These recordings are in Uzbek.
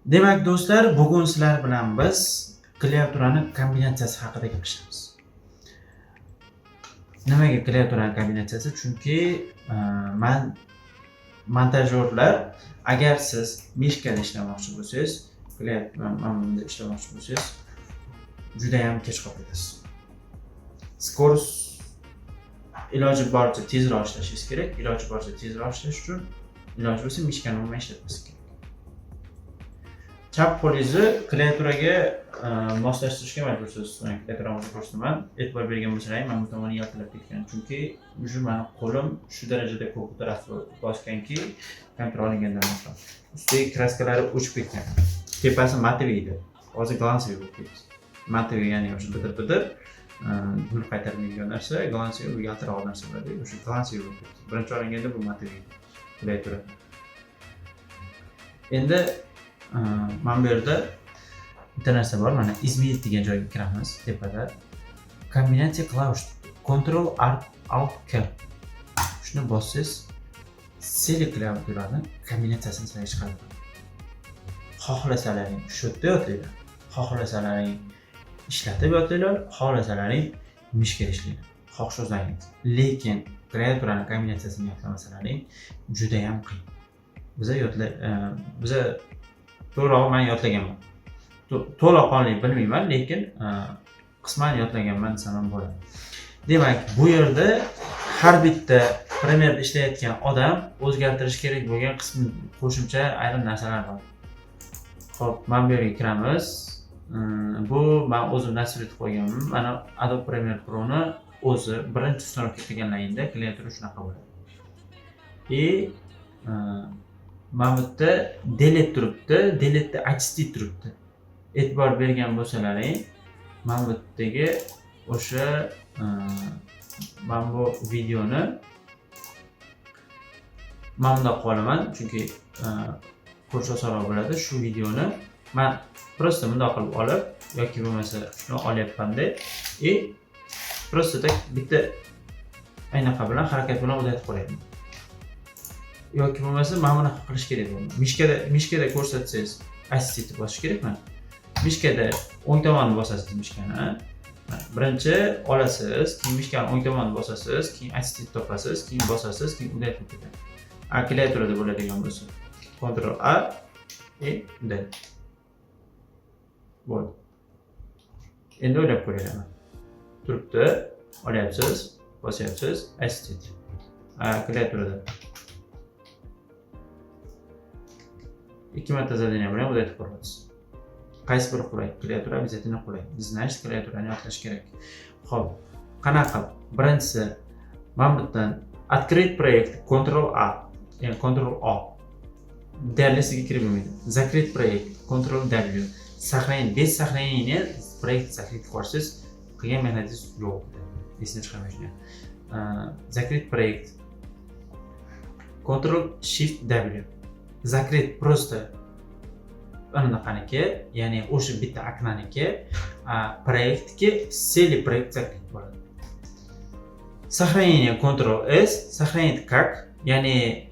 Demak, do'stlar, bugun sizlar bilan biz klaviaturani kombinatsiyasi haqida gaplashamiz. Nimaga klaviaturani kombinatsiyasi? Chunki man montajyorlar, agar siz мышка da ishlamoqchi bo'lsangiz, mana bunda ishlamoqchi bo'lsangiz, judayam kech qolib ketasiz. Скорость, iloji boricha tezroq ishlashingiz kerak. Iloji boricha tezroq ishlash uchun iloji bo'lsa мышка ni umuman ishlatmaslik kerak. Chap qo'lingizni klaviaturaga moslashtirishga majbursiz. Mana, klaviaturamni ko'rsataman. E'tibor bergan bo'lsalaring, mana bu tomoni yaltirab ketgan. Chunki уже mani qo'lim shu darajada ko'p bosganki, kompyuter olingandan boshlab. Ustidagi краска lari o'chib ketgan. Tepasi матовый edi. Hozir глянцевый bo'lib ketdi. Матовый, ya'ni o'sha bidir-bidir, nur qaytarmaydigan narsa, глянцевый u yaltiroq narsa bo'ladi. O'sha глянцевый bo'lib ketdi. Birinchi olinganda bu матовый edi klaviatura. Endi mana bu yerda bitta narsa bor. Mana, изменить degan joyga kiramiz tepada. Комбинация клавиш Ctrl Alt K. Shuni bossangiz, целый klaviaturani kombinatsiyasini sizlarga chiqarib beradi. Xohlasalaring shu yerda yodlanglar, xohlasalaring ishlatib yodlanglar, xohlasalaring мышка da ishlanglar. Xohish o'zlaringiz. Lekin klaviaturani kombinatsiyasini yodlamasalaring judayam qiyin. Biza yodla biza to'g'rirog'i man yodlaganman. To'laqonli bilmayman, lekin qisman yodlaganman desam ham bo'ladi. Demak, bu yerda har bitta Premiereda ishlayotgan odam o'zgartirish kerak bo'lgan qism, qo'shimcha ayrim narsalar bor. Xo'p, mana bu yerga kiramiz. Bu man o'zim настрой etib qo'yganman. Mana, Adobe Premiere Pro'ni o'zi birinchi установка qilganlaringda klaviatura shunaqa bo'ladi. И mana bu yerda delete turibdi, delete'da очистить turibdi. E'tibor bergan bo'lsalaring, mana bu yerdagi o'sha mana bu videoni mana bundoq qilib olaman, chunki ko'rish osonroq bo'ladi. Shu videoni man просто bundoq qilib olib yoki bo'lmasa shuni olyapmanda и просто так bitta anaqa bilan, harakat bilan o'zgartirib qo'yapman. Yoki bo'lmasa mana bunaqa qilish kerak bo'ladi. Мышка da ko'rsatsangiz, очистить bosish kerak mana. Мышка da o'ng tomonni bosasiz мышка ni. Mana, birinchi olasiz, keyin мышка ni o'ng tomonini bosasiz, keyin очистить topasiz, keyin bosasiz, keyin удалить bo'lib ketadi. A klaviaturada bo'ladigan bo'lsa, Ctrl A и удалить. Bo'ldi. Endi o'ylab ko'ringlar. Turibdi, olyapsiz, bosyapsiz, очистить. A klaviaturada ikki marta задание bilan удалить qo'yasiz. Qaysi biri qulay? Klaviatura обязательно qulay. Значит, klaviaturani yodlash kerak. Xo'p, qanaqa qilib? Birinchisi, mana bu yerdan открыть проект Ctrl A, ya'ni Ctrl O. Deyarli sizga kerak bo'lmaydi. Закрыть проект Ctrl W. Сохранить, без сохранения проект закрыть qilsangiz, qilgan mehnatingiz yo'q. Esdan chiqarmang shuni. Закрыть проект Ctrl Shift W. Закрыть просто anaqaniki, ya'ni o'sha bitta окна niki, proyektga целый проект закрыть bo'ladi. Сохранение Ctrl S, сохранить как, ya'ni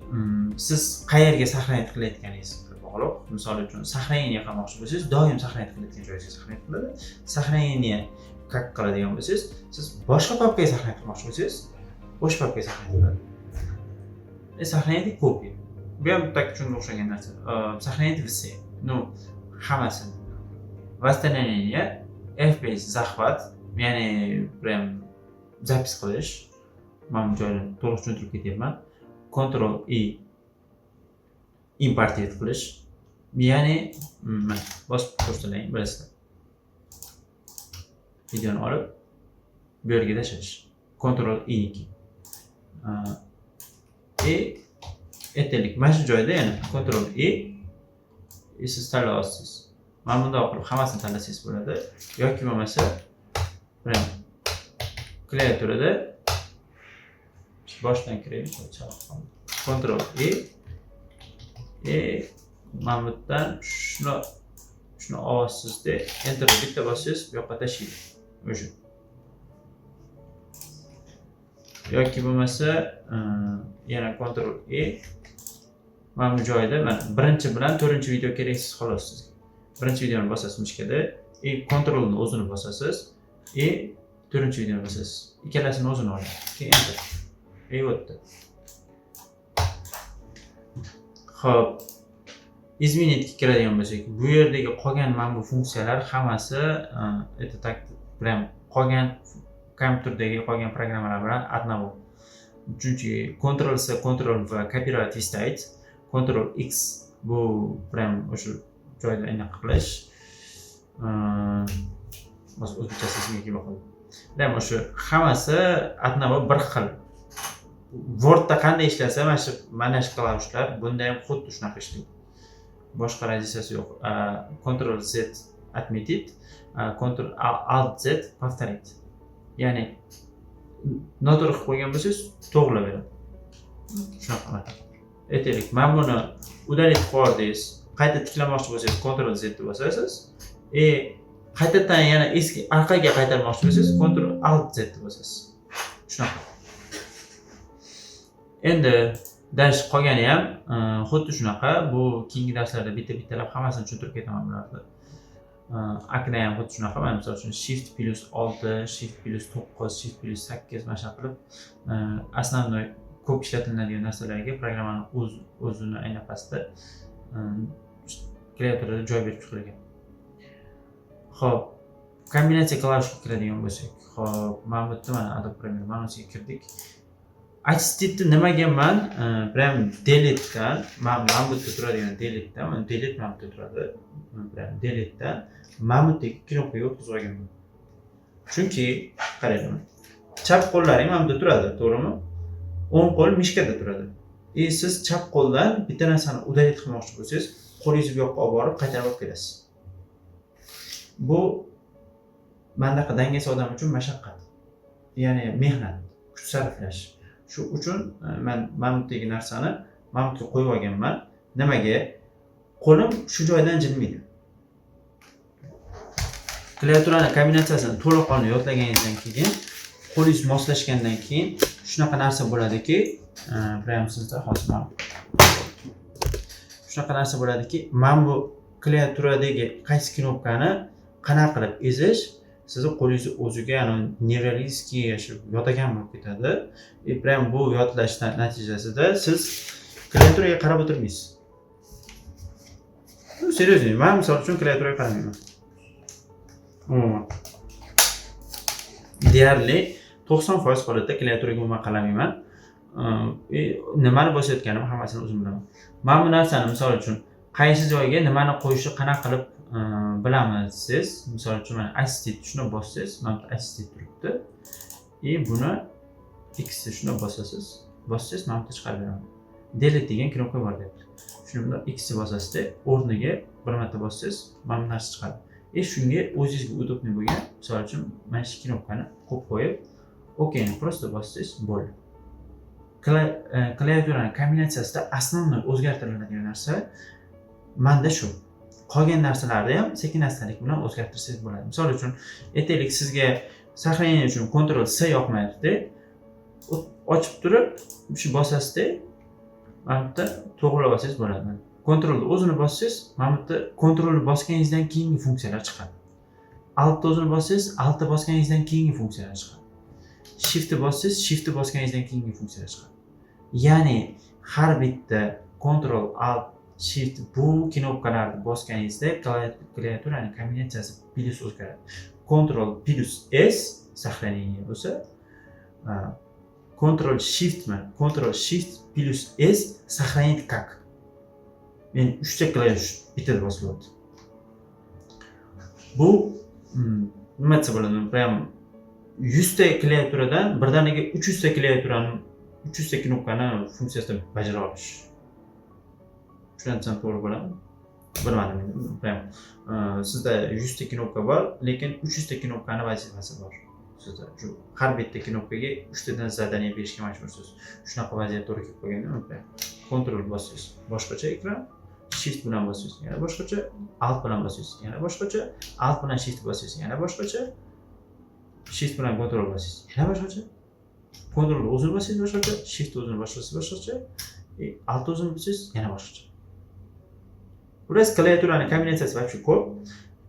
siz qayerga сохранить qilayotganingizga bog'liq. Misol uchun, сохранение qilmoqchi bo'lsangiz, doim сохранить qilayotgan joyingizga сохранить qiladi. Сохранение как qiladigan bo'lsangiz, siz boshqa papkaga сохранить qilmoqchi bo'lsangiz, o'sha papkaga сохранить qiladi. Сохранить копия. Bu ham так shunga o'xshagan narsa. Сохранить все. Ну, hammasini. Восстановление, F5 захват, ya'ni прям запись qilish. Mana bu joyini to'liq tushuntirib ketyapman. Ctrl I импорт qilish. Ya'ni mana, bosib ko'rsatayin, bilasizlar. Videoni olib bu yerga tashlash. Ctrl I niki. И aytaylik, mana shu joyda yana Ctrl I и siz tanlayapsiz. Mana bundoq qilib hammasini tanlasangiz bo'ladi yoki bo'lmasa prям klaviaturada boshdan kiraylik. Ctrl I и mana bu yerdan shuni olyapsizda, enter bitta bossangiz, bu yoqqa tashlaydi o'sha. Yoki bo'lmasa yana Ctrl E. Mana bu joyda mana birinchi bilan to'rtinchi video keraksiz, xolos sizga. Birinchi videoni bosasiz мышка da и Controlni o'zini bosasiz и to'rtinchi videoni bosasiz. Ikkalasini o'zini oladi. Keyin Enter. И o'tdi. Xo'p. Изменить kiradigan bo'lsak, bu yerdagi qolgan mana bu funksiyalar hammasi, это так, прям qolgan kompyuterdagi qolgan programmalar bilan одного. Chunki Ctrl C, Ctrl V копировать, вставить, Ctrl X bu прям o'sha joyda anaqa qilish. Hozir o'zbekchasi esimga kelmay qoldi. Прям o'sha hammasi одного, bir xil. Wordda qanday ishlasa, mana shu klavishlar bunda ham xuddi shunaqa ishlaydi. Boshqa разница si yo'q. Ctrl Z отметить, Ctrl Alt Z повторить. Ya'ni noto'g'ri qilib qo'ygan bo'lsangiz, to'g'rilab beradi. Shunaqa qiladi. Aytaylik, mana buni удалить qilib yubordingiz, qayta tiklamoqchi bo'lsangiz, Ctrl Z deb bosasiz. И qaytadan yana eski orqaga qaytarmoqchi bo'lsangiz, Ctrl Alt Z deb bosasiz. Shunaqa. Endi dars qolgani ham xuddi shunaqa. Bu keyingi darslarda bitta-bittalab hammasini tushuntirib ketaman bularni. Окна ham xuddi shunaqa. Mana misol uchun Shift plyus 6, Shift plyus 9, Shift plyus 8, mana shunaqa qilib основной ko'p ishlatiladigan narsalarga programmani o'z o'zini anaqasida, klaviaturada joy berib chiqilgan. Xo'p, kombinatsiya klavishga kiradigan bo'lsak, xo'p, mana bu yerda mana Adobe Premiere manosiga kirdik. Очистить nimaga man прям deletedan, mana bu yerda turadigan deletedan, mana delete mana bu yerda turadi. Prям deletedan mana bu yerdagi knopkaga o'tkazib olganman. Chunki qaranglar, chap qo'llaring mana bu yerda turadi, to'g'rimi? O'ng qo'l мышка da turadi. И siz chap qo'ldan bitta narsani удалить qilmoqchi bo'lsangiz, qo'lingizni bu yoqqa olib borib qaytarib olib kelasiz. Bu mandaqa dangasa odam uchun mashaqqat. Ya'ni mehnat, kuch sarflash. Shu uchun man mana bu yerdagi narsani mana bu yerga qo'yib olganman. Nimaga? Qo'lim shu joydan jilmaydi. Klaviaturani kombinatsiyasini to'laqonli yodlaganingizdan keyin, qo'lingiz moslashgandan keyin shunaqa narsa bo'ladiki, prям sizda hozir mana shunaqa narsa bo'ladiki, mana bu klaviaturadagi qaysi knopkani qanaqa qilib ezish sizni qo'lingizni o'ziga неврологический shu yotagan bo'lib ketadi. И прям bu yodlash natijasida siz klaviaturaga qarab o'tirmaysiz. Ну, серьезно, man misol uchun klaviaturaga qaramayman. Umuman. Deyarli 90% holatda klaviaturaga umuman qaramayman. И nimani bosayotganimni hammasini o'zim bilaman. Mana bu narsani misol uchun qaysi joyga nimani qo'yishni qanaqa qilib bilamiz siz? Misol uchun mana Assistant shuni bossangiz, mana bu Assistant turibdi. И buni X shuni bosasiz. Bossangiz, mana bu yerda chiqarib beraman. Delete degan knopka bor deyapti. Shuni bundoq X ni bosasizda, o'rniga bir marta bossangiz, mana bu narsa chiqadi. И shunga o'zingizga удобный bo'lgan, misol uchun mana shu knopkani qo'yib qo'yib, OK ni просто bossangiz bo'ldi. Klaviaturani kombinatsiyasida основной o'zgartiriladigan narsa manda shu. Qolgan narsalarni ham sekin astalik bilan o'zgartirsangiz bo'ladi. Misol uchun, aytaylik, sizga сохранение uchun Ctrl S yoqmayapti. Ochib turib, shu bosasizda, mana bu yerda to'g'rilab olsangiz bo'ladi. Ctrlni o'zini bossangiz, mana bu yerda Ctrlni bosganingizdan keyingi funksiyalar chiqadi. Altni o'zini bossangiz, Altni bosganingizdan keyingi funksiyalar chiqadi. Shiftni bossangiz, Shiftni bosganingizdan keyingi funksiyalar chiqadi. Ya'ni har bitta Ctrl, Alt, Shift bu knopkalarni bosganingizda klaviaturani kombinatsiyasi plyus o'zgaradi. Ctrl plyus S сохранение bo'lsa, Ctrl Shiftmi? Ctrl Shift plyus S сохранить как. Men uchta klavish bittada bosilyapti. Bu nima desa bo'ladi? Prям 100 ta klaviaturadan birdaniga 300 ta klaviaturani, 300 ta knopkani funksiyasini bajara olish. Shuni aytsam to'g'ri bo'ladimi? Bilmadim endi. Prям sizda 100 ta knopka bor, lekin 300 ta knopkani vazifasi bor. Sizda shu har bitta knopkaga uchtadan задание berishga majbursiz. Shunaqa vaziyat to'g'ri kelib qolganda, prям Ctrl bossangiz boshqacha ekran, Shift bilan bossangiz yana boshqacha, Alt bilan bossangiz yana boshqacha, Alt bilan Shift bossangiz yana boshqacha, Shift bilan Ctrl bossangiz yana boshqacha, Ctrl o'zini bossangiz boshqacha, Shift o'zini bossangiz boshqacha. Alt uzun bilsangiz, yana boshqacha. Xullas, klaviaturani kombinatsiyasi вообще ko'p.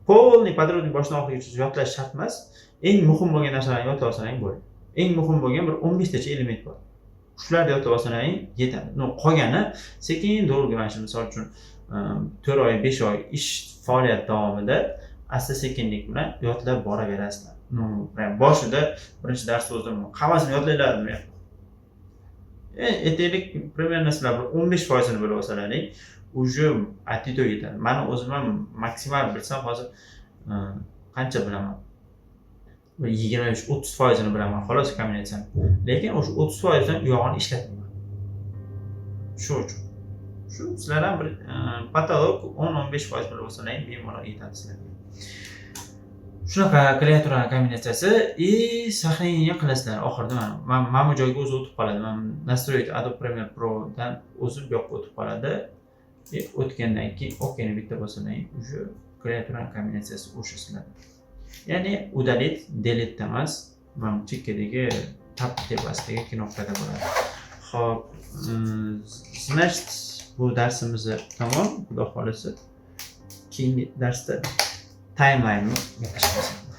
Полный, подробный boshidan oxirigacha yodlash shart emas. Eng muhim bo'lgan narsalarni yodlab olsalaring bo'ldi. Eng muhim bo'lgan bir 15 tacha element bor, shularni yodlab olsalaring yetadi. Но qolgani sekin, долго, mana shu, misol uchun, 4 oy, 5 oy ish faoliyat davomida asta sekinlik bilan yodlab boraverasizlar. Ну прям boshida, birinchi darsda o'zim hammasini yodlaylardim. Aytaylik, примерно sizlar bir 15%ini bilib olsalaring, уже atito yetadi. Mani o'zim ham maksimal bilsam, hozir qancha bilaman, bir 25-30%ini bilaman, xolos, kombinatsiyani. Lekin o'sha 30%dan u yog'ini ishlatmayman. Shu uchun shu sizlar ham bir потолок 10-15% bilib olsalaring, bemalol yetadi sizlarga. Shunaqa klaviaturani kombinatsiyasi. И сохранение qilasizlar oxirida. Mana bu joyga o'zi o'tib qoladi. Mana, настроить Adobe Premiere Prodan o'zi bu yoqqa o'tib qoladi. И o'tgandan keyin OKni bitta bosalaring, уже klaviaturani kombinatsiyasi o'sha sizlarda. Ya'ni удалить, delete emas, mana bu chekkadagi, tab tepasidagi knopkada bo'ladi. Ho'p, значит, bu darsimiz tamom. Xudo xohlasa, keyingi darsda timeline gaplashamiz.